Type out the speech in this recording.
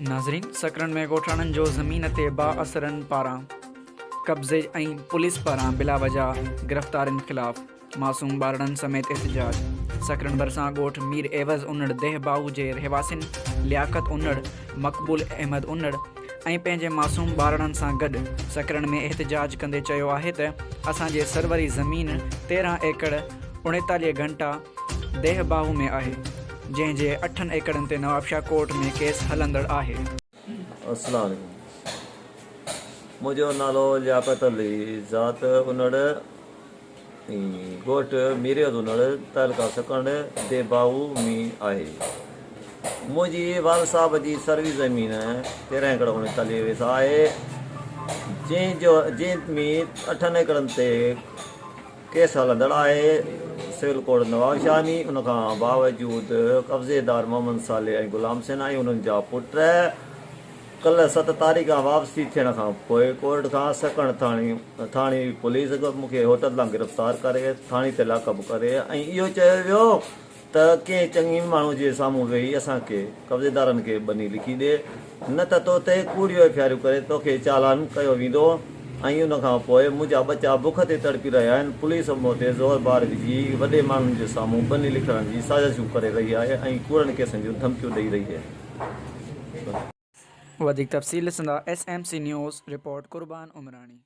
ناظرين سڪرنڊ ۾ ڳوٺاڻن جو زمين تي بااثرن پاران قبضي ۽ پوليس پاران بلاوجا گرفتارين خلاف معصوم ٻارڙن سميت احتجاج سڪرنڊ ڀرسان ڳوٺ مير عيوض انڙ ديهه باهو جي رهواسين لياقت انڙ، مقبول احمد انڙ ۽ پنهنجي معصوم ٻارڙن سان گڏ سڪرنڊ ۾ احتجاج ڪندي چيو آهي ته اسان جي سروري زمين 13 ايڪڙ 39 گهنٽا ديهه باهو ۾ آهي، جنهن جي اٺن ايڪڙن تي نوابشاهه ڪورٽ ۾ ڪيس هلندڙ آهي. السلام عليڪم منهنجو نالو لياقت علي ذات انڙ ۽ ڳوٺ ميريوز انڙ تعلقه سڪرنڊ the Bahu ۾ آهي منهنجي والد صاحب جي سروي زمين 13 ايڪڙ 39 ويسا آهي جنهن جو جنهن ۾ اٺن ايڪڙن تي ڪيس هلندڙ آهي، سول ڪورٽ نوابشاهه ۾ ان کان باوجود قبضيدار محمد صالح ۽ غلام حسين ۽ انهن جا پٽ ڪلهه ست تاريخ کان واپسي ٿيڻ کان پوء ڪورٽ کان سڪڻ ٿاڻي ٿاڻي پوليس مون کي هوٽل تان گرفتار ڪري ٿاڻي تي لاڪپ ڪري ۽ اهو چيو ويو ته ڪنهن چڱي ماڻهو جي سامهون ويهي اسان کي قبضيدارن کي ٻني لکي ڏي، نه ته تو تي ڪوڙيون ايفياريون ڪري توکي چالان ڪيو ويندو ۽ ان کان پوء منهنجا ٻچا بک تي تڙپي رهيا آهن، پوليس مون تي زور بار وجهي وڏي ماڻهن جي سامهون ٻني لکرائڻ جي سازشون ڪري رهي آهي ۽ ڪوڙن ڪيسن جون ڌمڪيون ڏئي رهي آهي. وڌيڪ تفصيل ڏسندا S M C news, report Qurban Umrani.